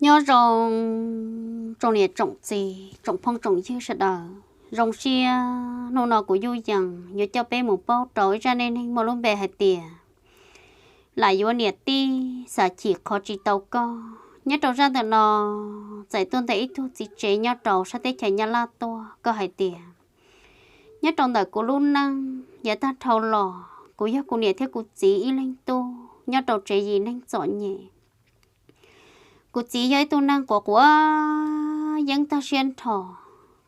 Nyob zoo tsoom niam tsoom txiv tsoom phooj tsoom ywg sawv daws, zoo siab hnub no kuv Yuj Yees yuav coj peb mus paub rau ib zaj neej neeg muaj lub npe hais tias lam yuav niam tij xav chim qhov tsis tau koj. Nyob rau zaj ntawm no txais tuaj ntawm ib tug txiv tsev nyob rau sab teb chaws Nyab Laj tuaj, koj hais tias nyob rau ntawm kuv lub neej yav tag dhau los kuv yog kuv niam thiab kuv txiv ib leeg tub nyob rau tsev yim neeg txom nyem. Kuv txiv yog ib tug neeg quav quav yeeb tag siab nrho,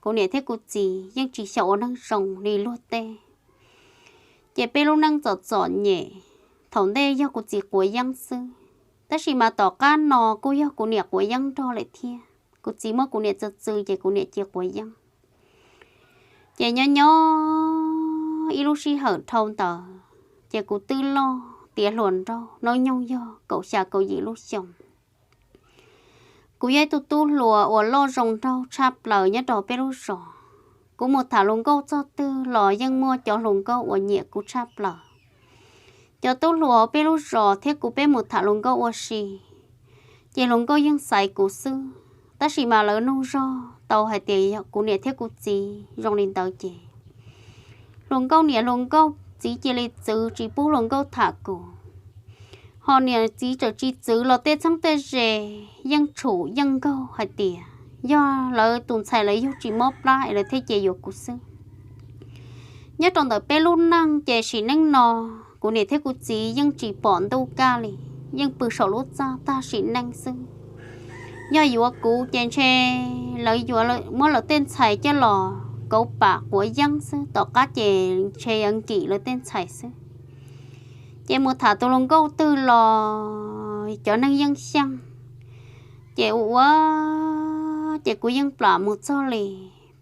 kuv niam thiab kuv txiv yeej tsis xyaum ua neeg zoo li luag tej. Ces peb lub neej txom txom nyem, thaum ntej yog kuv txiv quav yeeb xwb, tab sis mas tom qab no kuj yog kuv niam quav yeeb nrog lawm thiab. Kuv txiv muab kuv niam txwv txwv ces kuv niam cia quav yeeb. Ces nyob nyob ib lub sij hawm dhau ntawd ces kuv twb loj tiav hluas nraug, hnub nyoog yog kaum xya kaum yim lub xyoo. Kuv yog ib tug tub hluas uas loj zoo nraug tshaj plaws nyob rau peb lub zos. Kuv mus tham hluas nkauj txog twg los yeej muaj cov hluas nkauj uas nyiam kuv tshaj plaws. Cov tub hluas peb lub zos thiab kuv peb mus tham hluas nkauj ua si, ces hluas nkauj yeej xaiv kuv xwb, tab sis mas lawv nug zog tau hais tias kuv niam thiab kuv txiv zoo li ntawd ces hluas nkauj niam hluas nkauj txiv cia li txwv tsis pub hluas nkauj tham kuv. Ho niam txiv txawm tsis txwv los tej txheeb tej ze yeej tshum yeej nkaug hais tias yog lawv tus ntxhais lawv yug tsis mob plab es lawv thiaj cia yuav kuv xwb. Nyob rau ntawm peb lub neej ces sim neej no kuv niam thiab kuv txiv yeej tsis pom ntuj kaj li, yeej pw saum lub txaj tag sim neej xwb. Yog yuav kuv ces ntshe lawv yuav muab lawv tej ntxhais coj los kauv pam quav yeeb xwb, tom qab ces ntshe yuav nkim lawv tej ntxhais xwb. Ces mus tham tus hluas nkauj twg los cov neeg yeej xyeej. Ces ua ua ces kuv yeej plam mus txog li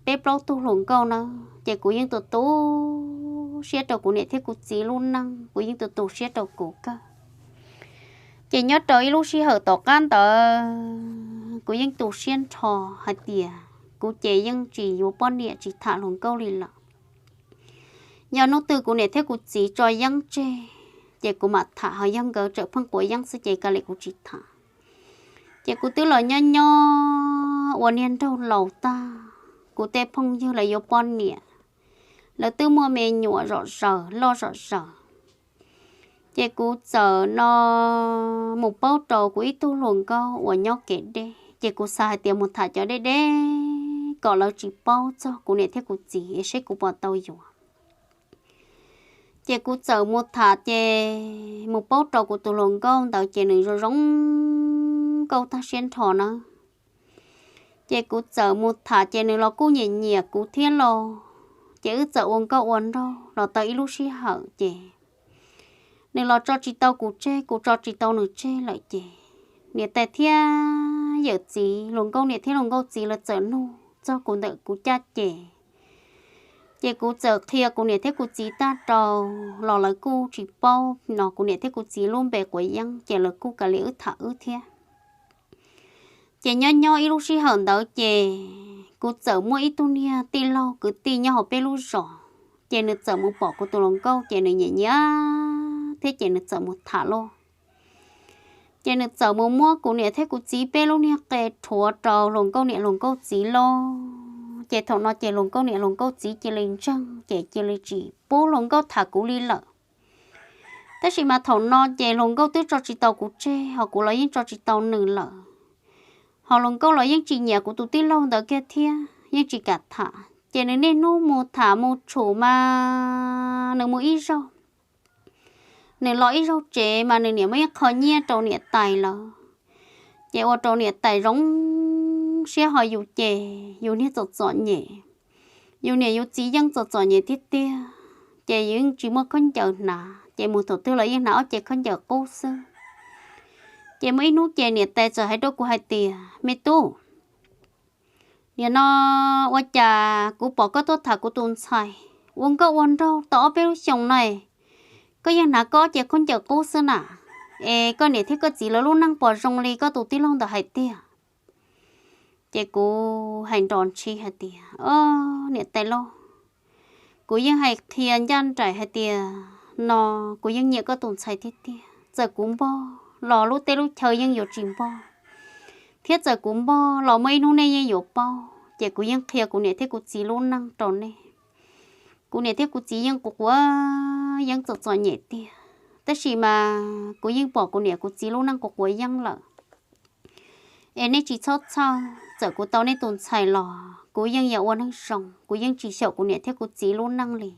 peb plaub tug hluas nkauj na, ces kuv yeej tu tu siab rau kuv niam thiab kuv txiv lub neej, kuv yeej tu tu siab rau kuv kawg. Ces nyob rau ib lub sij hawm tom qab ntawd kuv yeej tu siab nrho hais tias kuv ces yeej tsis yuav poj niam tsis tham hluas nkauj li lawm. Yog hnub twg kuv niam thiab kuv txiv tso yeeb tseg ces kuv mam tham, ho yog nkawd tseem pheej quav yeeb xwb ces kav liam kuv tsis tham. Ces kuv twb los nyob nyob ua niag nraug laus tag, kuv tej phooj ywg lawv yuav poj niam, lawv twb muaj me nyuam zom zaws loj zom zaws. Ces kuv txawm no mus paub rau kuv ib tug hluas nkauj uas nyob kev deb, ces kuv xav hais tias mus tham cov deb deb kom lawv tsis paub txog kuv niam thiab kuv txiv es seb kuv puas tau yuav. Ces kuv txawm mus tham, ces mus paub rau kuv tus hluas nkauj ntawd ces nws zoo zoo nkauj tag siab nrho na. Ces kuv txawm mus tham ces nws los kuj nyiam nyiam kuv thiab lauj. Ces wb txawm ua nkauj ua nraug los tau ib lub sij hawm ces nws los tso tsis tau kuv tseg, kuv tso tsis tau nws tseg lawm ces niam tais thiab yawm txiv, hluas nkauj niam thiab hluas nkauj txiv lawv txawm nug txog kuv ntawm kuv caj ces, ces kuv txawm qhia kuv niam thiab kuv txiv tag rau los lawv kuj tsis paub no kuv niam thiab kuv txiv lub npe quav yeeb ces lawv kuj kav liam wb tham wb thiab. Ces nyob nyob ib lub sij hawm ntawd ces kuv txawm muaj ib tug niag tij laug kwv tij nyob hauv peb lub zos, ces nws txawm mus pom kuv tus hluas nkauj ces nws nyiam nyiam thiab ces nws txawm mus tham lauj. Ces nws txawm mus muab kuv niam thiab kuv txiv peb lub niag qe rhuav rau hluas nkauj niam hluas nkauj txiv lauj. Ces thaum no ces hluas nkauj niam hluas nkauj txiv cia li ntseeg ces cia li tsis pub hluas nkauj tham kuv li lawm. Tab sis mas thaum no ces hluas nkauj twb tso tsis tau kuv tseg ho kuv los yeej tso tsis tau nws lawm. Ho hluas nkauj los yeej tsis nyiam kuv tus tij laug ntawd kiag thiab yeej tsis kam tham. Ces nws niaj hnub mus tham mus tshum mas nws mus ib zaug, nws los ib zaug tsev mas nws niam muab ib qho nyiaj rau niam tais lawm. Ces ua rau niam tais zoo siab, ho yus ces yus niag txom txom nyem, yus niam yus txiv yeej txom txom nyem tiag tiag, ces yus yeej tsis muaj khaub ncaws hnav, ces mus thaum twg los yeej hnav ob ce khaub ncaws qub xwb. Ces muaj ib hnub ces niam tais txawm hais rau kuv hais tias, Me tub, nim no ua cas kuv pom koj tuaj tham kuv tus ntxhais ua nkauj ua nraug tau ob peb lub xyoos na, koj yeej hnav koj ob ce khaub ncaws qub xwb na, es koj niam thiab koj txiv lawv lub neej puas zoo li koj tus tij laug ntawd hais tiag? Ces kuv hais nrov ntshis hais tias, Ob, niam tais lauj, kuv yeej hais qhia ncaj nraim hais tias no kuv yeej nyiam koj tus ntxhais tiag tiag, txawm kuv npog los lub teb lub chaw yeej yuav tsis npog. thiab txawm kuv npog los muaj ib hnub nej yeej yuav paub, ces kuv yeej qhia kuv niam thiab kuv txiv lub neej rau nej. Kuv niam thiab kuv txiv yeej quav quav yeeb txom txom nyem tiag, tab sis mas kuv yeej pom kuv niam kuv txiv lub neej quav quav yeeb lawm. Es nej tsis txhob txhawj, txawm kuv tau nej tus ntxhais los kuv yeej yuav ua neej zoo, kuv yeej tsis xyaum kuv niam thiab kuv txiv lub neej li.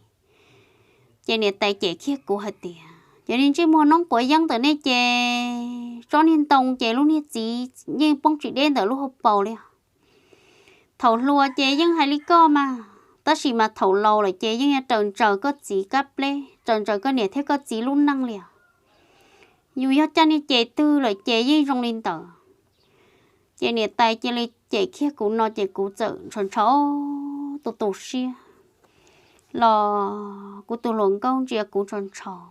Ces niam tais cem kiag kuv hais tias, cov niag ntsej muag noob quav yeeb ntawm nej ces tsob niag ntoo ces lub niag txiv yeej poob tsis deb ntawm lub hauv paus li os. Thaum hluas ces yeej hais li koj mas, tab sis mas thaum laus lawm ces yeej yuav raws ntsaws koj txiv kab pleb, raws ntsaws koj niam thiab koj txiv lub neej li os. Yus yog caj niag ces twg lawm ces yeej zoo li ntawd. Ces niam tais cia li cem kiag kuv no ces kuv txawm ntshaus ntshaus tu tu siab los kuv tus hluas nkauj ntsia kuv ntshaus ntshaus,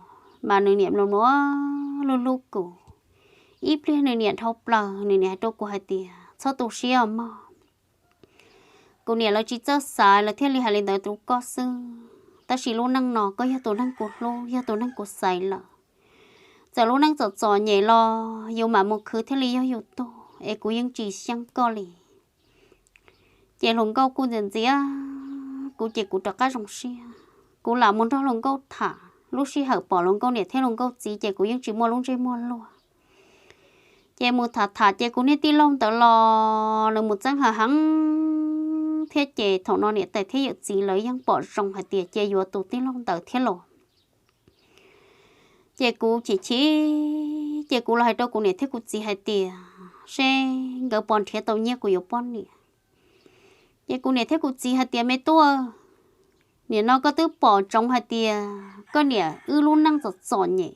mas nws niam mlom mlom hlub hlub kuv. Ib pliag nws niam dhau plaws, nws niam hais rau kuv hais tias, txhob tu siab os mog. Kuv niam lawv tsis txawj xaiv, lawv thiaj li hais li ntawd rau koj xwb, tab sis lub neej no koj yog tus neeg kuv hlub, yog tus neeg kuv xaiv lawm. Txawm lub neej txom txom nyem los yus mam mus khwv thiaj li yog yus tug, es kuv yeej tsis xyeej koj li. Ces hluas nkauj kuj ntxias ntxias kuv ces kuv rov qab zoo siab, kuv lam mus nrog hluas nkauj tham. Lub sij hawm pom hluas nkauj niam thiab hluas nkauj txiv ces kuv yeej tsis muaj lub ntsej muag luag. Ces mus tham tham ces kuv niag tij laug ntawd los nws mus txeeb hav heev thiab, ces thaum no niam tais thiab yawm txiv lawv yeej pom zoo hais tias cia yuav tus tij laug ntawd thiab los. Ces kuv chim chim, ces kuv los hais rau kuv niam thiab kuv txiv hais tias seb nkawd puas nrhiav tau nyiaj kuv yuav poj niam. Ces kuv niam thiab kuv txiv hais tias, me tub, nim no koj twb pom tsoov hais tias koj niam wb lub neej txom txom nyem,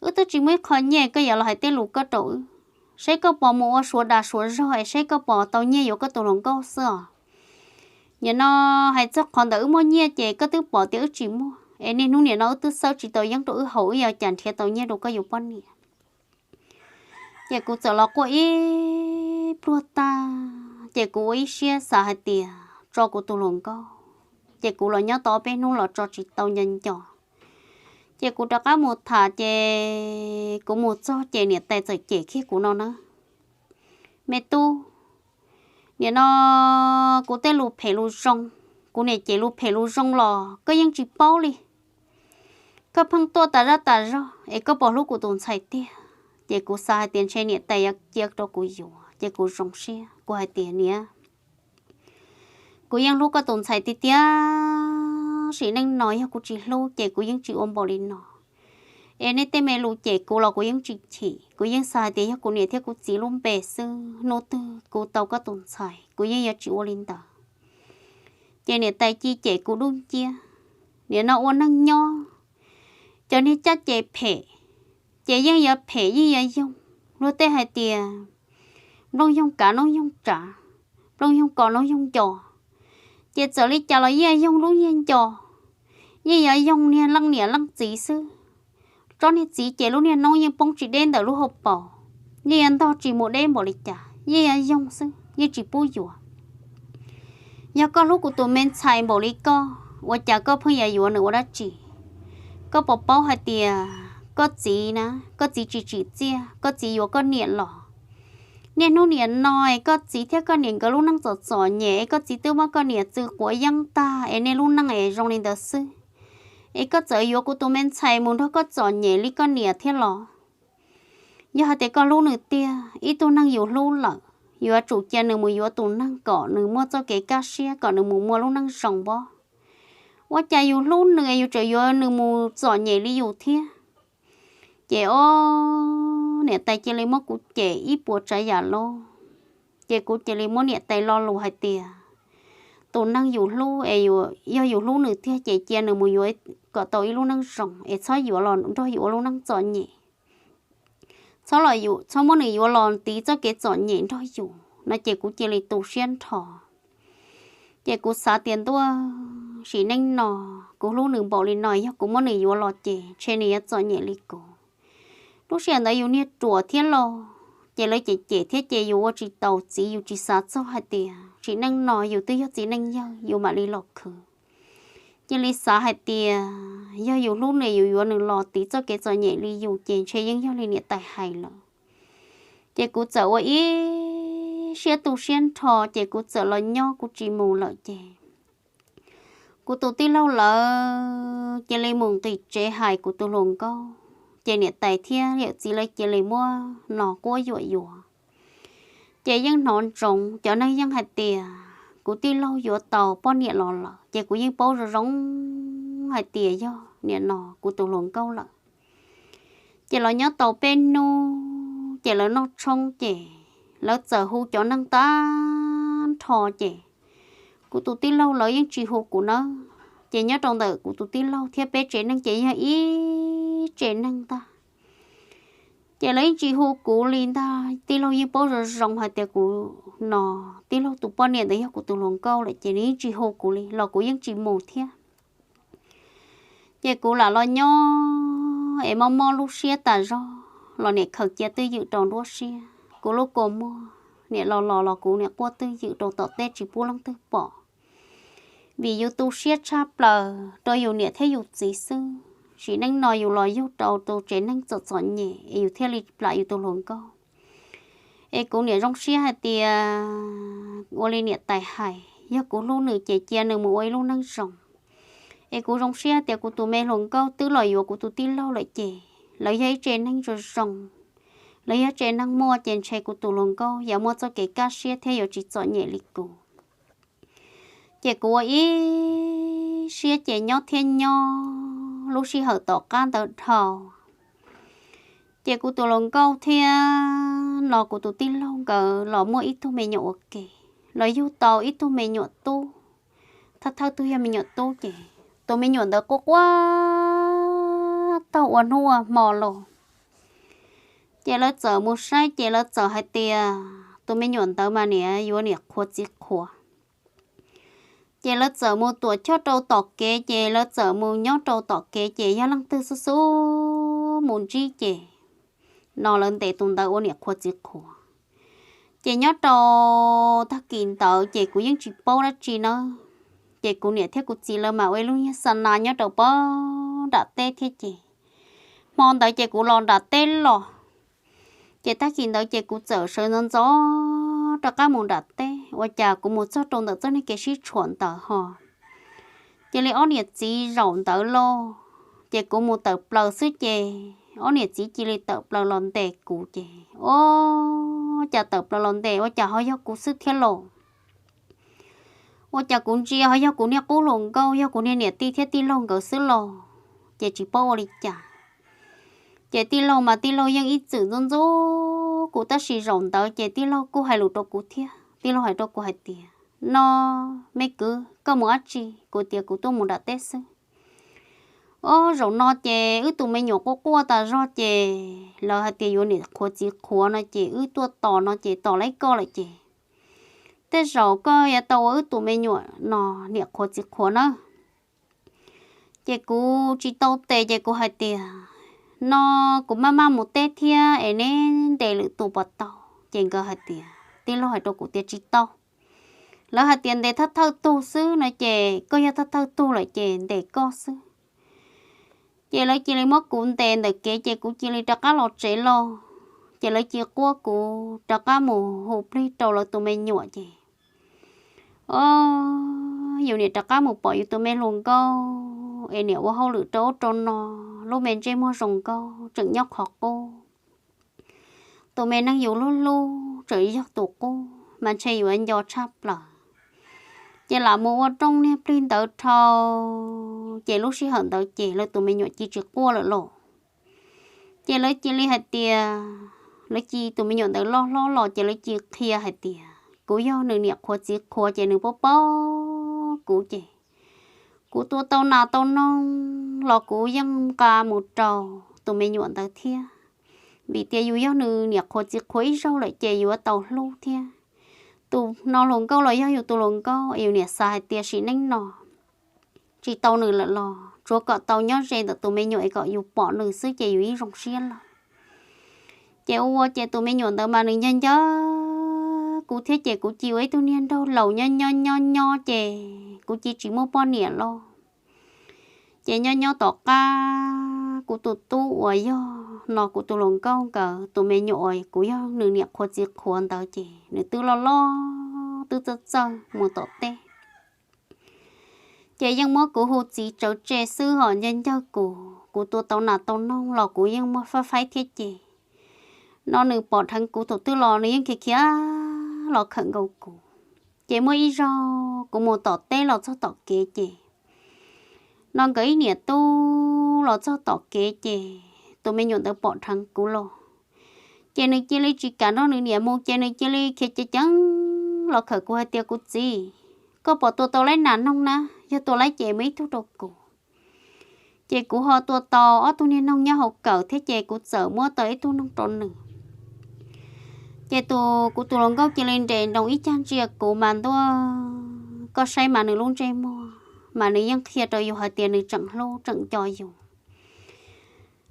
wb twb tsis muaj ib qho nyiaj, koj yuav los hais tej lus koj rau wb, seb koj puas mus ua suav dag suav zog es seb koj puas tau nyiaj yuav koj tus hluas nkauj xwb os. Nim no hais txog qhov ntawd wb muaj nyiaj ces koj twb pom tias wb tsis muaj, es niaj hnub nim no wb twb xawb tsis tau yeeb rau wb haus, wb yuav cas nrhiav tau nyiaj rau koj yuav poj niam. Ces kuv txawm los quaj ib pluag tag, ces kuv ua ib siab xav hais tias tso kuv tus hluas nkauj, ces kuv los nyob tau ob peb hnub los tso tsis tau nco nco. Ces kuv rov qab mus tham, ces kuv mus txog ces niam tais txawm cem kiag kuv no na, me tub, nim no kuv tej lus phem lus zoo, kuv niam cem lus phem lus zoo los koj yeej tsis paub li. Koj pheej tuaj tas zaj tas zog es koj puas hlub kuv tus ntxhais tiag? Ces kuv xav hais tias ntshe niam tais yuav cia rau kuv yuav, ces kuv zoo siab kuv hais tias, niam, kuv yeej hlub koj tus ntxhais tiag tiag, sim neej no yog kuv tsis hlub ces kuv yeej tsis ua npaum li no. Es nej tej me lus cem kuv los kuv yeej tsis chim, kuv yeej xav hais tias yog kuv niam thiab kuv txiv lub npe xwb, hnub twg kuv tau koj tus ntxhais kuv yeej yuav tsis ua li ntawd. Ces niam tais cia cem kuv dub nciab. Nim no ua neeg nyob, cov niag caj ces phem, ces yeej yuav phem yeej yuav yoog. Luag tej hais tias nplooj yoog kav noob yoog tsav, nplooj yoog kos noob yoog nco. Ces txawm li cas los yeej yoog lub yeej nco, yeej yuav yoog niag leej niam leej txiv xwb. Tsob niag txiv ces lub niag noob yeej poob tsis deb ntawm lub hauv paus, yeej yuav ntog tsis mus deb npaum li cas, yeej yuav yoog xwb, yeej tsis pub yuav. Yog koj hlub kuv tus me ntxhais npaum li koj, ua cas koj pheej yuav yuav nws ua dab tsi? Koj puas paub hais tias koj txiv na, koj txiv tsis tsim txiaj, koj txiv yuav koj niam los. Niaj hnub nim no es koj txiv thiab koj niam nkawd lub neej txom txom nyem, es koj txiv twb muab koj niam txwv quav yeeb tag, es niaj lub neej es zoo li ntawd xwb. Es koj txawm yuav kuv tus me ntxhais mus nrog koj txom nyem li koj niam thiab los? Yog hais tias koj hlub nws tiag, ib tug neeg yus hlub lawm, yuav tsum cia nws mus yuav tus neeg kom nws muaj txoj kev kaj siab, kom nws mus muaj lub neej zoo pob. Ua cas yus hlub nws es yus tseem yuav nws mus txom nyem li yus thiab? Ces o, niam tais cia li muab kuv cem ib puas tsav yam loj. Ces kuv cia li muab niam tais lo lus hais tias, tus neeg yus hlub es yog yus hlub nws tiag ces cia nws mus yuav kom tau ib lub neej zoo, es txhob yuav los nrog yus ua lub neej txom nyem. Txhob los, txhob muab nws yuav los tiv txoj kev txom nyem nrog yus no, ces kuv cia li tu siab nrho. Ces kuv xav tias ntuj, sim neej no kuv hlub nws npaum li no, yog kuv muab nws yuav los ces ntshe nws yuav txom nyem li kuv. Lub sij hawm ntawd yus niag ruam thiab los, ces lawv cem cem thiab ces yus ua tsis taus txiv, yus tsis xav txog hais tias sim neej no yus twb yog txiv neej yawg yus mam li los khwv. Cia li xav hais tias yog yus hlub nws, yus yuav nws los tiv txoj kev txom nyem li yus ces ntshe yeej yog li niam tais hais lawm. Ces kuv txawm ua ib siab tu siab nrho ces kuv txawm los nyob kuv tsis mus lawm ces kuv tus tij laug lawv cia li mus nqis tsev hais kuv tus hluas nkauj ces niam tais thiab yawm txiv lawv cia li muab no quab yuam yuav. Ces yeej hnov ntsoov cov neeg yeej hais tias kuv tij laug yuav tau poj niam los lawm ces kuv yeej paub zoo zoo hais tias yog nim no kuv tus hluas nkauj lawm. Ces los nyob tau peb hnub ces lawv noj tshoob ces lawv txawm hu cov neeg tag nrho ces kuv tus tij laug lawv yeej tsis hu kuv nawb. Ces nyob rau ntawm kuv tus tij laug thiab peb tsev neeg ces yog ib tsev neeg ntag. Ces lawv yeej tsis hu kuv li ntag, tij laug yeej paub zoo zoo hais tias kuv no tij laug tus poj niam ntawd yog kuv tus hluas nkauj lawm ces nws yeej tsis hu kuv li los kuv yeej tsis mus thiab. Ces kuv lam los nyob es mob mob lub siab tas zog los niam khaws cia twj ywm rau nruab siab, kuv lub kua muag niam los los los kuv niam quaj twj ywm rau tom teb tsis pub leej twg pom. Vim yus tu siab tshaj plaws rau yus niam thiab yus txiv xwb, sim neej no yus los yug rau tus tsev neeg txom txom nyem es yus thiaj li plam yus tus hluas nkauj. Es kuv niam zoo siab hais tias ua li niam tais hais, yog kuv hlub nws ces cia nws mus ua ib lub neej zoo. Es kuv zoo siab hais tias kuv tus me hluas nkauj twb los yuav kuv tus tij laug lawm ces lawv yog ib tsev neeg zoo zoo, lawv yog tsev neeg muaj ces ntshe kuv tus hluas nkauj yuav muaj txoj kev kaj siab thiab yuav tsis txom nyem li kuv. Ces kuv ua ib siab ces nyob thiab nyob, lub sij hawm tom qab ntawd dhau ces kuv tus hluas nkauj thiab no kuv tus tij laug nkawd los muaj ib tug me nyuam ua ke, los yug tau ib tug me nyuam tub, thawj thawj tug yog me nyuam tub ces tus me nyuam ntawd quaj quaj taug ua hnub ua hmo los. Ces lawv txawm mus saib ces lawv txawm hais tias tus me nyuam ntawd mas niam yuav niam qhuav txiv qhuav. Ces lawv txawm mus tuam choj rau tom kev ces lawv txawm mus nyob rau tom kev ces yog leej twg xub xub mus ntsib ces no lawv ntes tus ntawd ua niam qhuav txiv qhuav. Ces nyob rau tag kis ntawd ces kuv yeej tsis paub dab tsi nawb. Ces kuv niam thiab kuv txiv lawv mas ua ib lub niag xa na nyob rau pog nram teb thiab ces hmo ntawd ces kuv los nram teb los. Ces tag kis ntawd ces kuv txawm sawv ntxov ntxov rov qab mus nram teb, ua cas kuv mus txog rau ntawm txoj niag kev sib tshuam ntawd ho cia li ob niam txiv zaum ntawd lauj. Ces kuv mus tawm plaws xwb ces ob niam txiv cia li tawm plaws los ntes kuv ces ua cas tawm plaws los ntes ua cas ho yog kuv xwb thiab lauj. Ua cas kuv ntsia ho yog kuv niag qub hluas nkauj, yog kuv niag niam tij thiab tij laug nkawd xwb los ces tsis paub ua li cas. Ces tij laug mas tij laug yeej ib txwm ntxub ntxub kuv tab sis zaum ntawd ces tij laug kuj hais lus rau kuv thiab, tij laug hais rau kuv hais tias, no, me kwv, koj mus dab tsi? Kuv tias kuv tuaj mus nram teb xwb. Ob zaum no ces wb tus me nyuam quaj quaj tas zog ces lawv hais tias yuav niam qhuav txiv qhuav no ces wb tuaj tos no ces tos laib koj lawm ces tej zaum koj yuav tau ua wb tus me nyuam no niam qhuav txiv qhuav na. Ces kuv tsis tau tes ces kuv hais tias, no, kuv maj maj mus teb thiab es neb ntes lwm tus puas tau? Ces nkawd hais tias, tij laug hais rau kuv tias tsis tau. Lawv hais tias ntes thawj thawj tug xwb no ces koj yog thawj thawj tug lawm ces ntes koj xwb. Ces lawv cia li muab kuv ntes ntawm kev ces kuv cia li rov qab los tsev los. Ces lawv cia quab kuv rov qab mus hu plig rau lawv tus me nyuam ces, o, yus niam rov qab mus pom yus tus me hluas nkauj es niam ua hauj lwm rau ub rau no, lub me ntsej muag zoo nkauj tseem nyob qhov qub. Tus me neeg yus hlub hlub tseem yog tus qub mas ntshe yuav nco tshaj plaws. Ces lam mus ua rooj niag plig ntawd dhau, ces lub sij hawm ntawd ces lawv tus me nyuam cia tsis quaj lawm lauj. Ces lawv cia li hais tias, lawv cia tus me nyuam ntawd loj hlob los ces lawv cia qhia hais tias kuv yog nws niam qhuav txiv qhuav ces nws paub paub kuv ces kuv tua tau nas tau noog los kuv yeej nqa mus rau tus me nyuam ntawd thiab. Vim tias yus yog nws niam qhuav txiv qhuav ib zaug lawm ces yuav tau hlub thiab. Tus no hluas nkauj los yog yus tus hluas nkauj es yus niam xav hais tias sim neej no tsis tau nws lawm los tsuav kom tau nyob ze ntawm tus me nyuam es kom yus pom nws xwb ces yus yeej zoo siab lawm. Ces ua ua ces tus me nyuam ntawd mas nws nco nco kuv thiab ces kuv cia ua ib tug niag nraug laus nyob nyob nyob nyob ces kuv cia tsis muaj poj niam lauj. Ces nyob nyob tom qab kuv tus tub uas yog no kuv tus hluas nkauj nkawd tus me nyuam uas kuv yog nws niam qhuav txiv qhuav ntawd ces nws twb loj loj twb txawj txawj mus tom teb. Ces yeej muab kuv hu txiv tsawv tse xwb hos ncaj ncawg kuv, kuv tua tau nas tau noog los kuv yeej muab faib faib thiab ces no nws pom dheev kuv thaum twg los nws yeej khiav khiav los khawm nkaus kuv. Ces muaj ib zaug kuv mus tom teb los txog tom kev ces no nkawd ib niam tub los txog tom kev ces tus me nyuam ntawd pom dheev kuv los ces nws cia li tsis kam nrog nws niam mus ces nws cia li khiav ceev ceev los khawm kuv hais tias, Kuv txiv, koj puas tua tau laib nas noog na? Yog tua laib ces muab ib tug rau kuv. Ces kuv ho tua tau ob tug niag noog nyob hauv kawm thiab ces kuv txawm muab tau ib tug noog rau nws. Ces tus, kuv tus hluas nkauj cia li nres nroos ib cag ntsia kuv mas ntuj, koj saib mas nws lub ntsej muag mas nws yeej qhia rau yus hais tias nws tseem hlub tseem nco yus.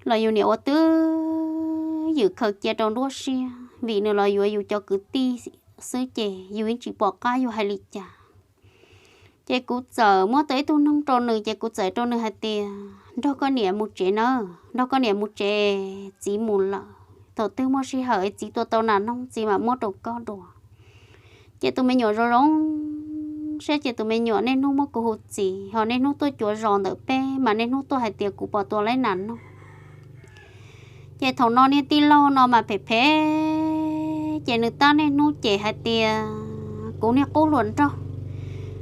Los yus niam ua twj ywm khaws cia rau nruab siab vim nws los yuav yus cov kwv tij xwb ces yus yeej tsis pom qab yus hais li cas. Ces kuv txawm muab tau ib tug noog rau nws ces kuv txawm rau nws hais tias, Nrog koj niam mus tsev nawb, nrog koj niam mus tsev, txiv mus lawm. Thaum twg muaj sij hawm es txiv tua tau nas noog txiv mam muab rau koj dua. Ces tus me nyuam zoo zoo siab ces tus me nyuam niaj hnub muab kuv hu txiv, ho niaj hnub tuaj cuav zos ntawm peb mas niaj hnub tuaj hais tias kuv puas tua laib nas noog. Ces thaum no niag tij laug no mas phem phem, ces nws tab niaj hnub cem hais tias kuv niag qub hluas nraug,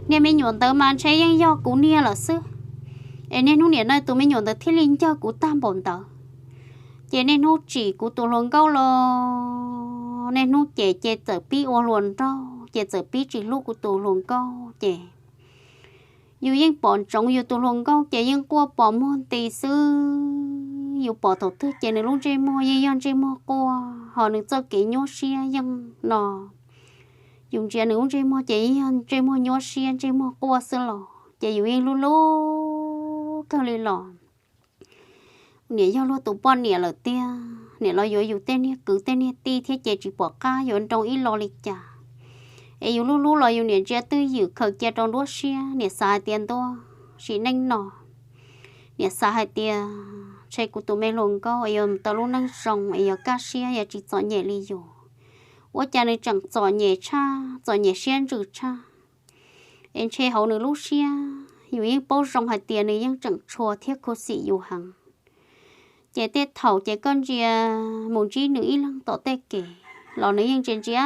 niag me nyuam ntawd mas ntshe yeej yog kuv niag lawm xwb. Es niaj hnub niam no tus me nyuam ntawd thiaj li ncawg kuv tag npaum ntawd. Ces niaj hnub tsim kuv tus hluas nkauj los niaj hnub cem ces txawm pib ua hluas nraug ces txawm pib tsis hlub kuv tus hluas nkauj ces yus yeej pom ntsoov yus tus hluas nkauj ces yeej quaj pos muag nti xwb. Yus pom thaum twg ces nws lub ntsej muag yeej yog ntsej muag quaj, ho nws txoj kev nyuaj siab yeej no, yus ntsia nws lub ntsej muag ces yeej yog ntsej muag nyuaj siab ntsej muag quaj xwb los ces yus yeej hlub hlub kawg li los. Niam yog luag tus poj niam lawm tiag, niam los yuav yus tej niag kwv tej niag tij thiab ces tsis pom qab yuav nroo ib lo li cas. Es yus hlub hlub los yus niam ntsia twj ywm khaws cia rau nruab siab, niam xav hais tias ntuj, sim neej no niam xav hais tias ntshe kuv tus me hluas nkauj es yuav tau lub neej zoo es yuav kaj siab yuav tsis txom nyem li yus. Ua cas nws tseem txom nyem tshaj, txom nyem siab ntsws tshaj. Es ntshe hauv nws lub siab yus yeej paub zoo hais tias nws yeej tseem tshua thiab khuv xim yus heev. Ces tej thaum ces koj ntsia mus ntsib nws ib leeg tom tej kev los nws yeej ntsia ntsia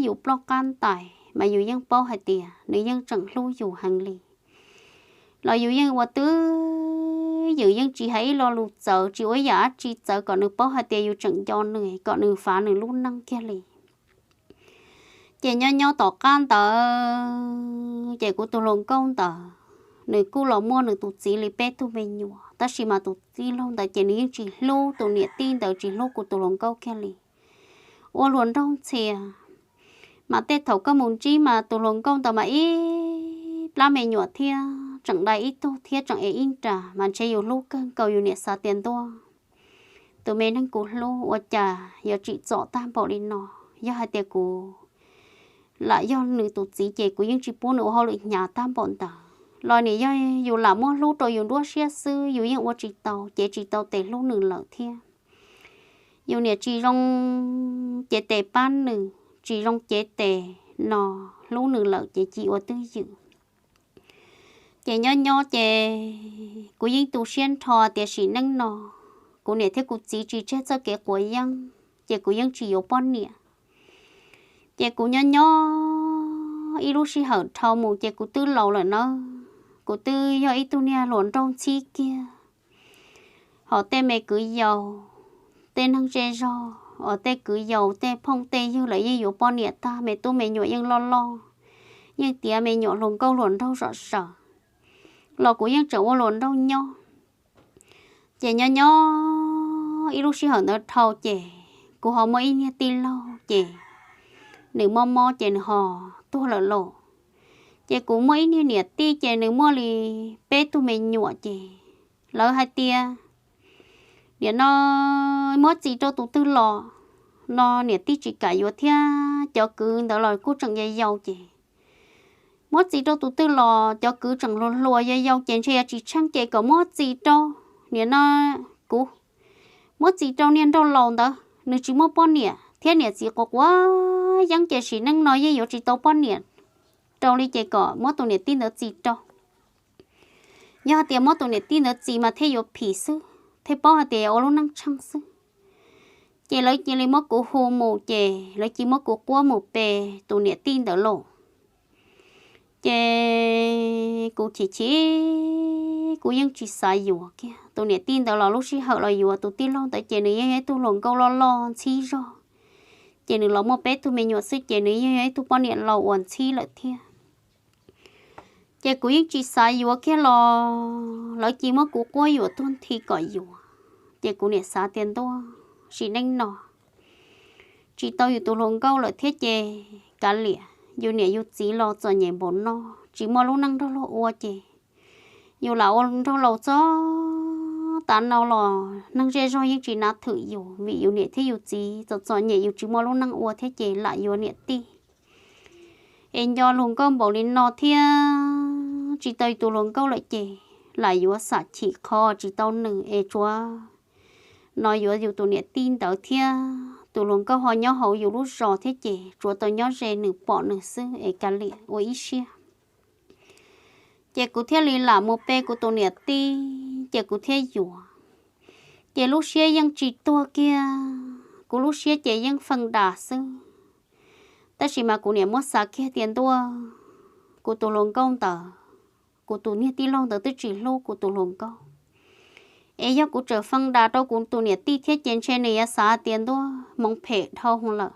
yus ploj qab ntais mas yus yeej paub hais tias nws yeej tseem hlub yus heev li. Los yus yeej ua twj ywm yeej tsis hais ib lo lus txawv tsis ua ib yam dab tsi txawv kom nws paub hais tias yus tseem nco nws kom nws fav nws lub neej kiag li. Ces nyob nyob tom qab ntawd ces kuv tus hluas nkauj ntawd nws kuj los muaj nws tus txiv li peb tug me nyuam, tab sis mas tus tij laug ntawd ces nws yeej tsis hlub, tus niam tij ntawd tsis hlub kuv tus hluas nkauj kiag li. Ua hluas nraug ntxhia mas tej thaum koj mus ntsib mas tus hluas nkauj ntawd mas ib plab me nyuam thiab tseem dai ib tug thiab tseem ev ib nra mas ntshe yus hlub kawg nkaus yus niam xav tias ntuj, tus me neeg kuv hlub ua cas yuav tsim txom tag npaum li no. Yog hais tias kuv lam yog nws tus txiv ces kuv yeej tsis pub nws ua hauj lwm hnyav tag npaum ntawd los nim yog yus lam muab hlub rau yus nruab siab xwb yus yeej ua tsis tau, cev tsis tau tes hlub nws lawm thiab. Yus niam tsis zoo cev tes pab nws, tsis zoo cev tes no hlub nws lawm ces cia ua twj ywm. Ces nyob nyob ces kuv yeej tu siab nrho tias sim neej no kuv niam thiab kuv txiv tsis tseg txoj kev quav yeeb ces kuv yeej tsis yuav poj niam. Ces kuv nyob nyob ib lub sij hawm dhau mus ces kuv twb laus lawm nawb, kuv twb yog ib tug niag hluas nraug ntxhib kiag. Hos tej me kwv yau, tej neeg zej zog, os tej kwv yau tej phooj tej ywg lawv yeej yuav poj niam tag, me tub me nyuam yeej loj loj, yeej tiav me nyuam hluas nkauj hluas nraug zom zaws, los kuv yeej tseem ua hluas nraug nyob. Ces nyob nyob ib lub sij hawm ntawd dhau ces kuv ho muaj ib niag tij laug ces nws mob mob ces nws ho tuag lawm lauj. Ces kuv muaj ib niag niam tij ces nws muaj li peb tug me nyuam ces lawv hais tias, nim no muab txis rau tus twg los no niam tij tsis kam yuav thiab, cov kwv ntawd los kuj tseem yau yau ces muab txis rau tus twg los cov kwv tseem hluas hluas yau yau ces ntshe yuav tsis tsheej ces kom muab txis rau Nim no kuv muab txis rau niag nraug laus ntawd, nws tsis muaj poj niam thiab niam txiv quav quav yeeb ces sim neej no yeej yuav tsis tau poj niam rau li ces kom muab tus niam tij ntawd txis rau. Yog hais tias muab tus niam tij ntawd txis mas thiaj yuav phim xwb, thiaj paub hais tias ua lub neej tsheej xwb. Ces lawv cia li muab kuv hu mus ces lawv cia muab kuv quab mus pe tus niam tij ntawd lauj. Ces kuv chim chim, kuv yeej tsis xav yuav kiag tus niam tij ntawd los lub sij hawm los yuav tus tij laug ntawd ces nws yeej yog ib tug hluas nkauj loj loj ntxhib zog, ces nws los muaj peb tug me nyuam xwb ces nws yeej yog ib tug poj niam laus uas ntxhib lawm thiab. Ces kuv yeej tsis xav yuav kiag los lawv cia muab kuv quab yuam tuag nthi kom yuav. Ces kuv niam xav tias ntuj, sim neej no tsis tau yus tus hluas nkauj lawm thiab ces kav liam, yus niam yus txiv los txom nyem npaum no, tsis muaj lub neej nrog luag ua ces yus lam ua nraug laus txog tav no los neeg zej zog yeej tsis nav thwm yus vim yus niam thiab yus txiv txom txom nyem, yus tsis muaj lub neej ua thiab ces lam yuav niam tij. Es nco luag nkauj npaum li no thiab tsis tau tus hluas nkauj lawm ces lam yuav xam chim qhov tsis tau nws es tsuav no yuav yus tus niam tij ntawd thiab tus hluas nkauj ho nyob hauv yus lub zos thiab ces tsuav tau nyob ze nws pom nws xwb es kav liam ua ib siab. Ces kuv thiaj li lam mus pe kuv tus niam tij ces kuv thiaj yuav. Ces lub siab yeej tsis tuag kiag, kuv lub siab ces yeej feej das xwb. Tab sis mas kuv niam muab xav kiag tias ntuj, kuv tus hluas nkauj ntawd, kuv tus niag tij laug ntawd twb tsis hlub kuv tus hluas nkauj, es yog kuv tseem feej das rau kuv tus niam tij thiab ces ntshe nws yuav xav tias ntuj, hmoov phem dhau lawm.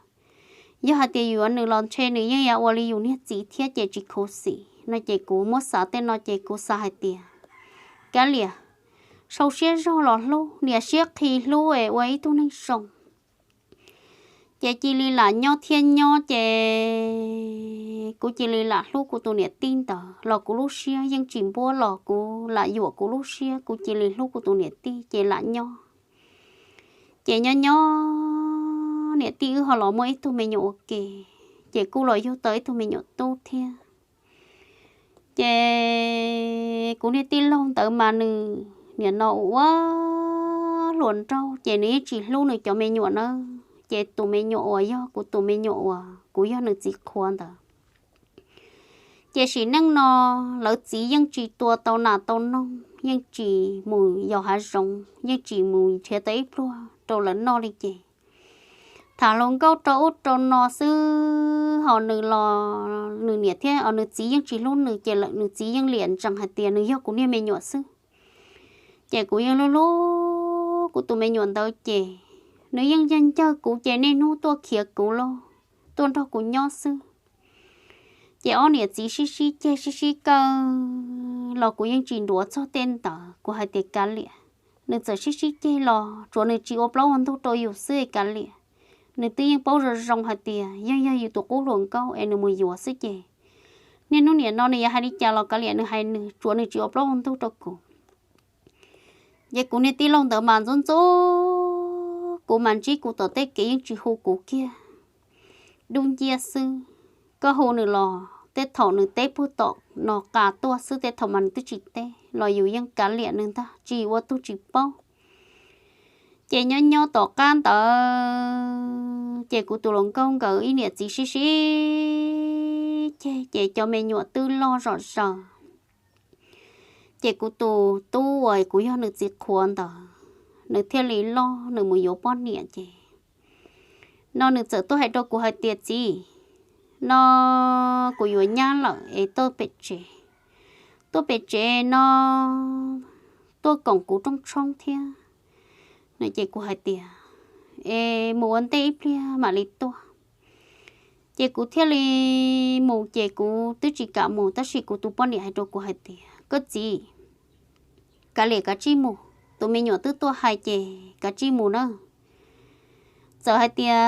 Yog hais tias yuav nws los ntshe nws yeej yuav ua li yus niag txiv thiab ces tsis khuv xim no ces kuv muab xav tej no ces kuv xav hais tias kav liam, sau siab zog los hlub, niam siab qhi hlub es ua ib tug neeg zoo. Ces cia li lam nyob thiab nyob ces kuv cia li lam hlub kuv tus niam tij ntawd los kuv lub siab yeej tsis npuab los kuv lam yuam kuv lub siab, kuv cia li hlub kuv tus niam tij ces lam nyob. Ces nyob nyob niam tij wb ho los muaj ib tug me nyuam ua ke, ces kuj los yug tau ib tug me nyuam tub thiab. Ces kuv niag tij laug ntawd mas nws nim no ua ua hluas nraug ces nws yeej tsis hlub nws cov me nyuam na. Ces tus me nyuam uas yog kuv tus me nyuam uas kuv yog nws txiv qhuav ntawd, ces sim neej no lawv txiv yeej tsis tua tau nas tau noog, yeej tsis mus yos hav zoov, yeej tsis mus nrhiav tau ib pluag rau lawv noj li ces tham hluas nkauj rau ub rau no xwb ho nws los nws niam thiab nws txiv yeej tsis hlub nws ces lawm nws txiv yeej liam ntsees hais tias nws yog kuv niag me nyuam xwb. Ces kuv yeej hlub hlub kuv tus me nyuam ntawd ces nws yeej ncag ncawg kuv ces niaj hnub tuaj khiav kuv lauj, tuaj nrog kuv nyob xwb. Ces ob niam txiv sib sib ceg sib sib kaw los kuv yeej tsis ntuav txog tej ntawd, kuv hais tias kav liam, nws txawm sib sib ceg los tsuav nws tsis ua plaub ua ntug rau yus xwb kav liam. Nws twb yeej paub zoo zoo hais tias yeej yog yus tus qub hluas nkauj es nws mus yuav xwb ces niaj hnub nim no nws yuav hais li cas los kav liam, nws hais nws, tsuav nws tsis ua plaub ua ntug rau kuv. Ces kuv niag tij laug ntawd mas ntxub ntxub kuv mas ntsib kuv tom tej kev yeej tsis hu kuv kiag, dub nciab xwb. Koj hu nws los tej thaum nws teb puag tom no qa tuaj xwb, tej thaum mas nws twb tsis teb los yus yeej kav liam nws ntag, tsis ua tug tsis paub. Ces nyob nyob tom qab ntawd ces kuv tus hluas nkauj nkawd ib niam txiv sib sib ceg ces cov me nyuam twb loj zom zaws. Ces kuv tus tub uas kuv yog nws txiv qhuav ntawd, nws thiaj li loj nws mus yuav poj niam ces no nws txawm tuaj hais rau kuv hais tias txiv, no kuv yuav nyab lawm es tuaj pem tsev, tuaj pem tsev no tuaj koom kuv rooj tshoob thiab. Ces kuv hais tias es mus ua ntej ib pliag mam li tuaj. Ces kuv thiaj li mus ces kuv twb tsis kam mus tab sis kuv tus poj niam hais rau kuv hais tias koj txiv, kav liam kav tsij mus, tus me nyuam twb tuaj hais ces kav tsij mus na. Txawm hais tias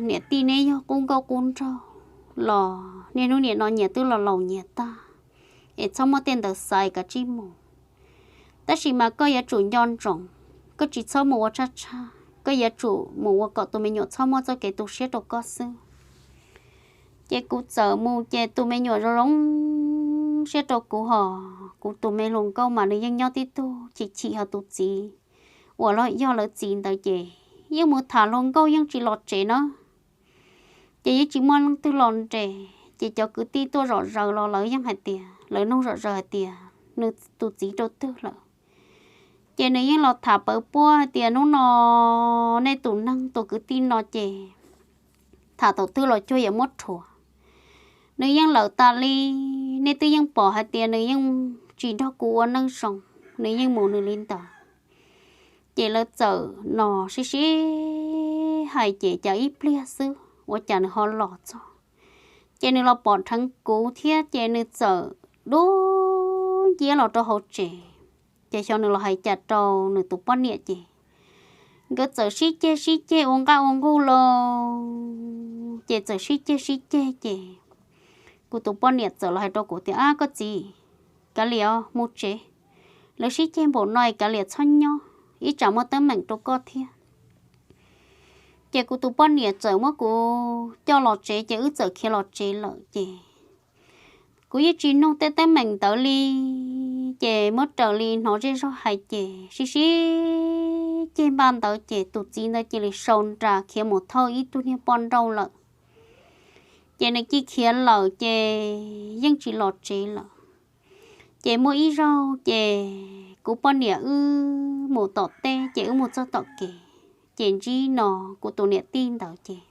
niam tij neb yog qub nkauj qub nraug los niaj hnub nim no nyias twb los laus nyias tag, es txhob muaj tej ntawd xaiv, kav tsij mus. Tab sis mas koj yuav tsum nco ntsoov, koj tsis txhob mus ua tshaj tshaj, koj yuav tsum mus ua kom tus me nyuam txhob muaj txoj kev tu siab rau koj xwb. Ces kuv txawm mus ces tus me nyuam zoo zoo siab rau kuv hos kuv tus me hluas nkauj mas nws yeej nyob tib tug chim chim hos tus txiv uas los yog lawv txiv ntawd ces yeej mus tham hluas nkauj yeej tsis los tsev na. Ces yeej tsis muaj leej twg los nres ces cov kwv tij tuaj zom zaws los lawv yeej hais tias, lawv nug zom zaws hais tias nws tus txiv rau twg lawm. Ces nws yeej los tham pawv puab hais tias hnub no nej tus neeg tus kwv tij no ces tham thaum twg los cuag yuav muab rhuav. Nws yeej lawm tas li, nej twb yeej pom hais tias nws yeej tsis nrog kuv ua neej zoo, nws yeej mus nws li ntawd. Ces lawv txawm no sib sib hais ces cas ib pliag xwb ua cas nws ho los txog. Ces nws los pom dheev kuv thiab ces nws txawm dub nciab los rau hauv tsev. Ces xyov nws los hais cas rau nws tus poj niam ces nkawd txawm sib ceg sib ceg ua nqaj ua nqug lawm. Ces txawm sib ceg sib ceg ces kuv tus poj niam txawm los hais rau kuv tias, Ab koj txiv, kav liam mus tsev, lawv sib ceg npaum no kav liam txhob nyob ib tsam muaj teeb meem rau koj thiab. Ces kuv tus poj niam txawm muab kuv coj los tsev ces wb txawm khiav los tsev lawm ces kuv yeej tsis nug tej teeb meem ntawd li. Ces muab raws li hnov zej zog hais ces sib sib ceg npaum ntawd ces tus txiv ntawd cia li sau nra khiav mus thauj ib tug niag poj nrauj lawm. Ces nws cia khiav lawm ces yeej tsis los tsev lawm. Ces muaj ib zaug ces kuv poj niam wb mus tom teb ces wb mus txog tom kev ces ntsib no kuv tus niam tij ntawd ces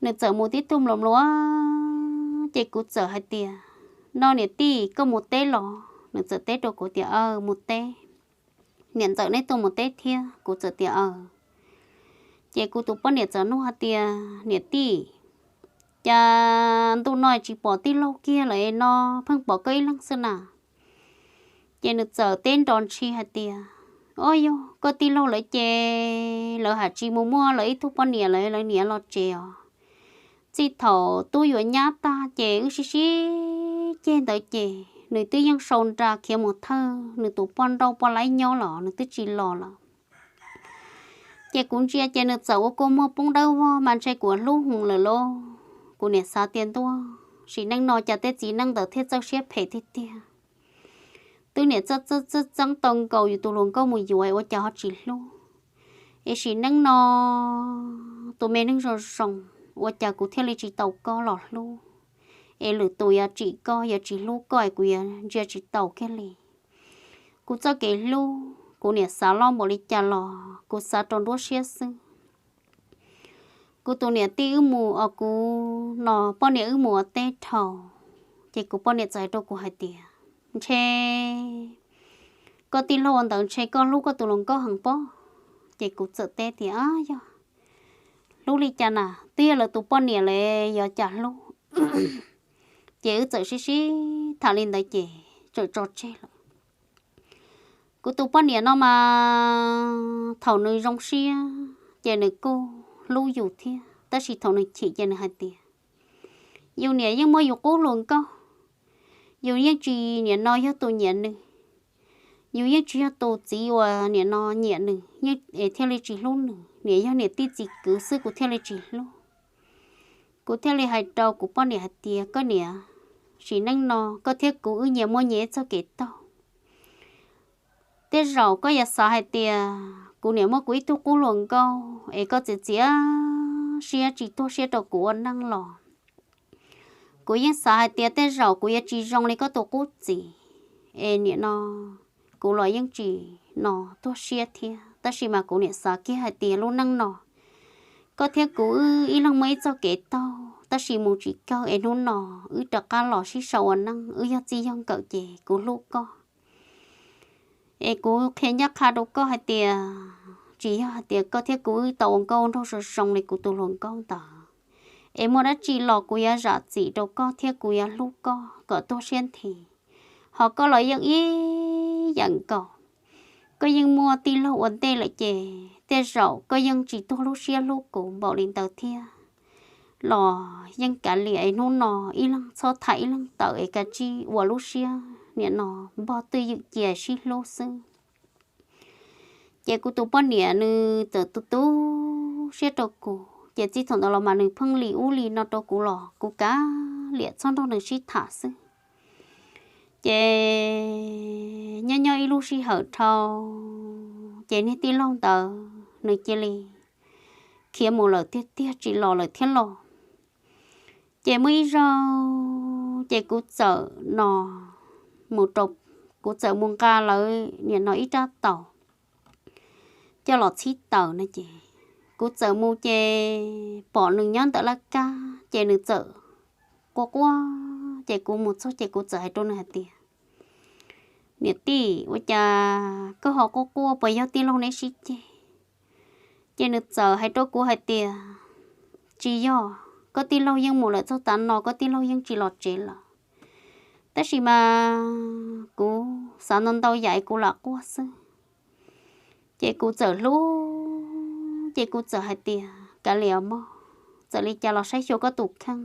nws txawm mus tib tug mluas mluas ces kuv txawm hais tias, No niam tij, koj mus teb los? Nws txawm teb rau kuv tias, Aw, mus teb. Niam ntxawm neb tuaj mus teb thiab? Kuv txawm tias, Aw. Ces kuv tus poj niam txawm nug hais tias, Niam tij, cas ntuj no tsis pom tij laug kiag lawm no, pheej pom koj ib leeg xwb na? Ces nws txawm teb nrov ntshis hais tias, Ob yog koj tij laug lawv ces lawv haj tsis mus muaj lawv ib tug poj niam lawv, lawv niam los tsev os. Txij thaum tub yuav nyab tag ces wb sib sib ceg ntawd ces nws twb yeej sau nra khiav mus thawj nws tus poj nrauj poj laib nyob los nws twb tsis los lawm. Ces kuv ntsia ces nws txawm ua kua muag poob dawb vog mas ntshe kuv hlub heev lawm lauj. Kuv niam xav tias ntuj, sim neej no cas tej txiv neej ntawd thiaj txawj siab phem tiag tiag. Twb niam txawj txawj txeeb tau nkaus yus tus hluas nkauj mus yuav ua cas ho tsis hlub. Es sim neej no tus me neeg zoo zoo ua cas kuv thiaj li tsis tau koj los hlub. Es lwm tus yuav tsim koj yuav tsis hlub koj es kuv yuav ntsia tsis taus kiag li. Kuv txoj kev hlub kuv niam xav loj npaum li cas los kuv xav rau nruab siab xwb. Kuv tus niam tij wb mus os, kuv no poj niam wb mus ua teb dhau, ces kuv poj niam txawm hais rau kuv hais tias, Ntshe koj tij laug ua ntawd ntshe koj hlub koj tus hluas nkauj heev pob. Ces kuv txawm teb tias, Ab yog, hlub li cas na, twb yog lawv tus poj niam lawm yuav cas hlub. Ces wb txawm sib sib tham li ntawd ces txawm tso tseg lawm. Kuv tus poj niam no mas thaum nws zoo siab ces nws kuj hlub yus thiab, tab sis thaum nws chim ces nws hais tias, Yus niam yeej muaj yus qub hluas nkauj, yus yeej tsis niam no yog tus nyiam nws, yus yeej tsis yog tus txiv uas niam no nyiam nws es thiaj li tsis hlub nws, niam yog niam tij txiv kwv xwb kuv thiaj li tsis hlub. Kuv thiaj li hais rau kuv poj niam hais tias, Koj niam, sim neej no koj thiab kuv wb nyias muaj nyias ib txoj kev taug. Tej zaum koj yuav xav hais tias kuv niam muaj kuv ib tug qub hluas nkauj es koj txiav txiav siab tsis tuag siab rau kuv ua neej los kuv yeej xav hais tias tej zaum kuv yuav tsis zoo li koj tus qub txiv, es niam no kuv los yeej tsis no tuag siab thiab. Tab sis mas kuv niam xav kiag hais tias lub neej no koj thiab kuv wb ib leeg muaj ib txoj kev taug, tab sis mus tsis kawg es hnub no wb rov qab los sib sau ua neej, wb yog txij yog nkawm ces kuv hlub koj. Es kuv qhia ncaj qha rau koj hais tias tsis yog hais tias koj thiab kuv wb tau ua nkauj nraug zoo zoo li kuv tus hluas nkauj ntawd, es muaj dab tsi los kuv yuav zam txim rau koj thiab kuv yuav hlub koj kom tuag siab nthi. Ho koj los yeej ib yam nkaus, koj yeej muaj tij laug ua ntej lawm ces tej zaum koj yeej tsis tuag lub siab hlub kuv npaum li ntawd thiab. Los yeej kav liam es hnub no ib leeg txhob tham ib leeg tawm es kav tsij ua lub siab niam no npog twj ywm cia sib hlub xwb. Ces kuv tus poj niam nws txawm tu tu siab rau kuv, ces txij thaum ntawd los mas nws pheej li ub li no rau kuv los kuv kav liam txhob nrog nws sib tham xwb. Ces nyob nyob ib lub sij hawm dhau, ces niag tij laug ntawd nws cia li khiav mus lawm tiag tiag, tsis los lawm thiab los. Ces muaj ib zaug ces kuv txawm no mus rau, kuv txawm mus nqa lawv niam no ib rab taus coj los txhib taws no ces kuv txawm mus ces pom nws nyob ntawm laj kab ces nws txawm quaj quaj. Ces kuv mus txog ces kuv txawm hais rau nws hais tias, Niam tij, ua cas koj ho quaj quaj, puas yog tij laug neb sib ceg? Ces nws txawm hais rau kuv hais tias, Tsis yog, koj tij laug yeej mus lawm txog tav no, koj tij laug yeej tsis los tsev lawm. Tab sis mas kuv xav ntau ntau yam es kuv lam quaj xwb. Ces kuv txawm hlub, ces kuv txawm hais tias, Kav liam mog, txawm li cas los saib xyuas koj tus kheej,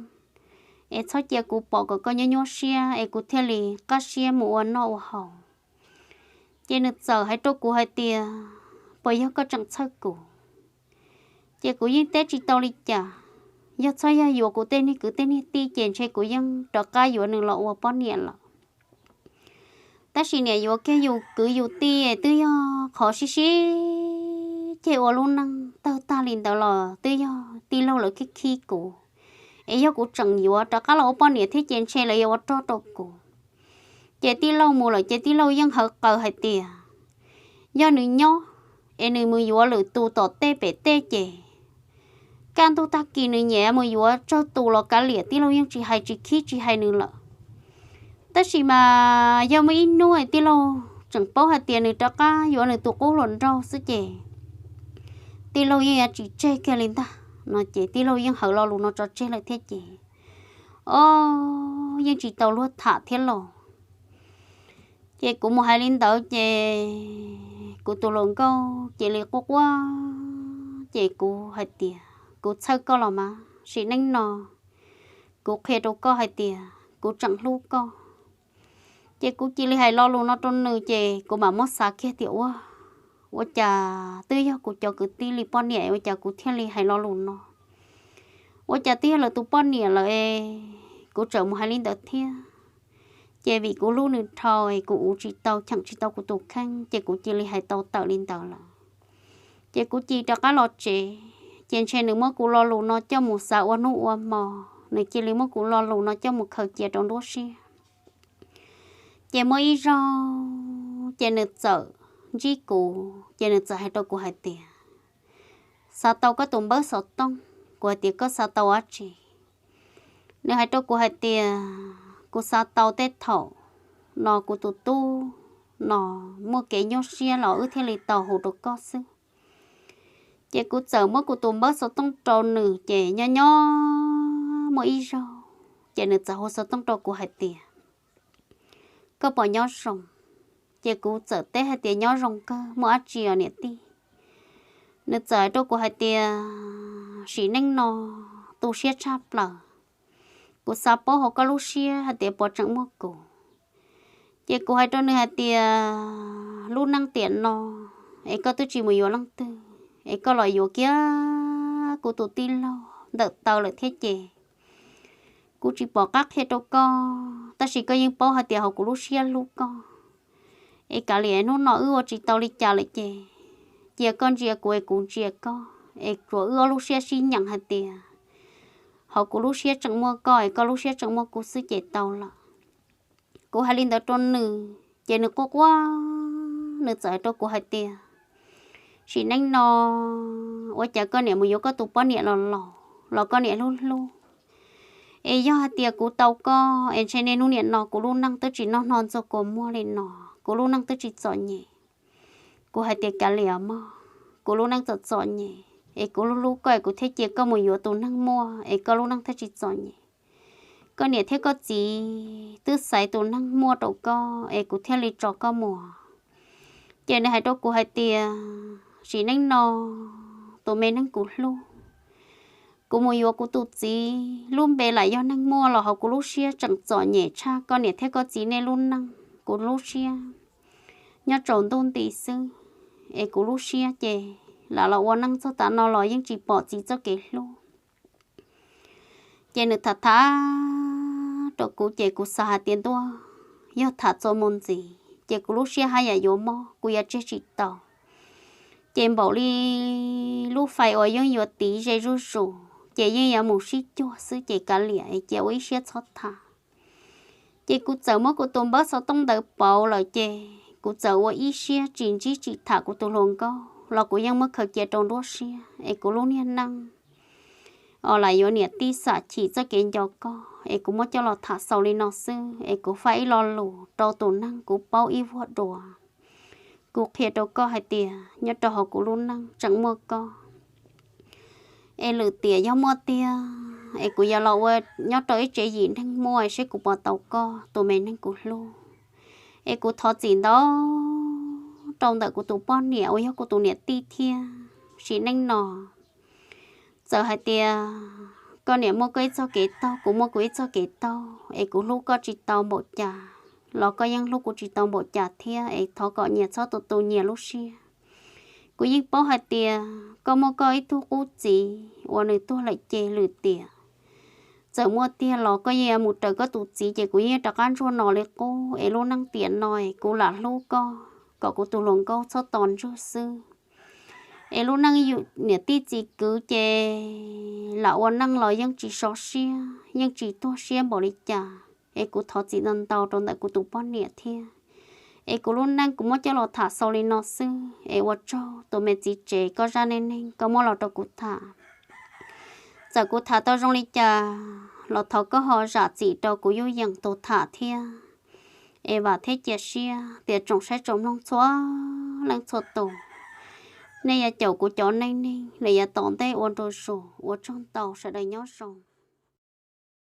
es txhob cia kuv pom kom koj nyuaj nyuaj siab es kuv thiaj li qab siab mus ua noj ua haus. Ces nws txawm hais rau kuv hais tias, Puas yog koj tseem txhawj kuv? Ces kuv yeej teb tsis tau li cas. Yog txhob yog yuav kuv tej niag kwv tej niag tij ces ntshe kuv yeej rov qab yuav nws los ua poj niam lawm. Tab sis niam yuav kiag yus kwv yus tij twb yog qhov sib sib ceg ua lub neej tawg tag li ntawd los twb yog tij laug lawv khib khib kuv. Es yog kuv tseem yuav rov qab los ua poj niam thiab ces ntshe lawv yuav ua rog rau kuv. Ces tij laug mus lawm ces tij laug yeej hawv qawv hais tias yog nws nyob es nws mus yuav lwm tus tom tej pem tej ces kaj ntug tag kis nws nyiam mus yuav tsawg tus los kav liam, tij laug yeej tsis hais tsis khib tsis hais nws lawm. Tab sis mas yog muaj ib hnub tij laug tseem paub hais tias nws rov qab yuav nws tus qub hluas nraug xwb ces tij laug yeej yuav tsis tseg kiag li ntag no ces tij laug yeej hawv lo lus no tso tseg lawm thiab ces, o, yeej tsis tau luag tham thiab los. Ces kuv mus hais li ntawd ces kuv tus hluas nkauj cia li quaj quaj. Ces kuv hais tias, Kuv txhawj koj los mas, sim neej no kuv qhia rau koj hais tias kuv tseem hlub koj. Ces kuv cia li hais lo lus no rau nws ces kuv mam muab xav kiag tias, Ua, ua cas twb yog kuv cov kwv tij li poj niam ua cas kuv thiaj li hais lo lus no? Ua cas twb yog lawv tus poj niam lawm es kuv tseem mus hais li ntawd thiab? Ces vim kuv hlub nws dhau es kuv uv tsis tau cheem tsis tau kuv tus kheej ces kuv cia li hais tau tawm li ntawd lawm. Ces kuv cia li rov qab los tsev, ces ntshe nws muab kuv lo lus no coj mus xav ua hnub ua hmo, nws cia li muab kuv lo lus no coj mus khaws cia rau nruab siab. Ces muaj ib zaug ces nws txawm ntsib kuv ces nws txawm hais rau kuv hais tias, Xav tau koj tus npawb xov tooj. Kuv hais tias, Koj xav tau dab tsi? Nws hais rau kuv hais tias, Kuv xav tau tej thaum no kuv tus tub no muaj kev nyuaj siab los wb thiaj li tau hu rau koj xwb. Ces kuv txawm muab kuv tus npawb xov tooj rau nws ces nyob nyob muaj ib zaug ces nws txawm hu xov tooj rau kuv hais tias, Koj puas nyob zoo? Ces kuv txawm teb hais tias, Nyob zoo kawg, muaj dab tsi os niam tij? Nws txawm hais rau kuv hais tias, Sim neej no tu siab tshaj plaws, kuv xav paub hauv koj lub siab hais tias puas tseem muaj kuv. Ces kuv hais rau nws hais tias, Lub neej tiam no es koj twb tsis mus yuav leej twg es koj los yuav kiag kuv tus tij laug ntawm taw lawm thiab ces kuv tsis pom qab qhia rau koj, tab sis koj yeej paub hais tias hauv kuv lub siab hlub koj. Es kav liam, hnub no wb ua tsis tau li cas lawm ces cia koj ntsia kuv es kuv ntsia koj es tsuas wb ob lub siab sib nyeem hais tias hauv kuv lub siab tseem muaj koj es koj lub siab tseem muaj kuv xwb ces tau lawm. Kuv hais li ntawd rau nws ces nws quaj quaj, nws txawm hais rau kuv hais tias, Sim neej no ua cas koj niam mus yuav koj tus poj niam los laus los koj niam hlub hlub? Es yog hais tias kuv tau koj es ntshe niaj hnub niam no kuv lub neej twb tsis noj hno ntxuag kua muag li no, kuv lub neej twb tsis txom nyem. Kuv hais tias, Kav liam mog, kuv lub neej txom txom nyem es kuv hlub hlub koj es kuv thiaj cia koj mus yuav tus neeg muaj es koj lub neej thiaj tsis txom nyem. Koj niam thiab koj txiv twb xaiv tus neeg muaj rau koj es kuv thiaj li tso koj mus. Ces nws hais rau kuv hais tias, Sim neej no tus me neeg kuv hlub, kuv mus yuav kuv tus txiv lub npe lam yog neeg muaj los hauv kuv lub siab tseem txom nyem tshaj koj niam thiab koj txiv nej lub neej. Kuv lub siab nyob tsaus ntuj nti xwb, es kuv lub siab ces lam los ua neej txog tav no los yeej tsis pom txiv txoj kev hlub. Ces nws tham tham rau kuv ces kuv xav hais tias, Ntuj, yog tham txuas mus ntxiv ces kuv lub siab haj yam yuav mob, kuv yuav tseg tsis tau. Ces npaum li lub fais uas yeej yuav tiv ze zuj zus ces yeej yuav mus sib cuag xwb ces kav liam cia ua ib siab txhob tham. Ces kuv txawm muab kuv tus npawb xov tooj ntawd pauv lawm ces kuv txawm ua ib siab tsis ntsib tsis tham kuv tus hluas nkauj los kuv yeej muab khaws cia rau nruab siab es kuv lub niag neej os lam yuav niam tij xam chim txoj kev nco koj es kuv muab coj los tham xaus li no xwb es kuv faib ib lo lus rau tus neeg kuv paub ib vuag dua. Kuv qhia rau koj hais tias nyob rau hauv kuv lub neej tseem muaj koj. Es lwm tiam yog muaj tiag es kuv yuav los ua nyob rau ib tsev yim neeg muaj seb kuv puas tau koj tus me neeg kuv hlub. Es kuv thov txim ntau rau ntawm kuv tus poj niam uas yog kuv tus niam tij thiab. Sim neej no txawm hais tias koj niam muaj koj ib txoj kev taug, kuv muaj kuv ib txoj kev taug es kuv hlub koj tsis tau npaum cas los koj yeej hlub kuv tsis tau npaum cas thiab es thov kom nyias txhob tu tu nyias lub siab. Kuv yeej paub hais tias koj muaj koj ib tug qub txiv uas nws tuag lawm ces lwm tiam txawm muaj tiag los koj yeej yuav mus raws koj tus txiv ces kuv yeej rov qab ntsuag no li qub es lub neej tiam no kuv lam hlub koj kom kuv tus hluas nkauj txhob tos ntswg xwb. Es lub neej yus niam tij txiv kwv ces lam ua neej los yeej tsis so siab yeej tsis tuag siab npaum li cas es kuv thov txim ntau ntau rau ntawm kuv tus poj niam thiab. Es kuv lub neej kuv muab coj los tham xaus li no xwb es ua tsaug tus me txiv tsev koj zaj neej neeg koj muab los rau kuv tham. Txawm kuv tham tau zoo li cas los thov koj ho zam txim rau kuv yuj yeem tus tham thiab. Es vam thiab cia siab tias tsoom saib tsoom mloog txhua leej txhua tus, nej yuav caum kuv cov neej neeg los yav tom ntej ua ntu zus. Ua tsaug ntau, sawv daws nyob zoo.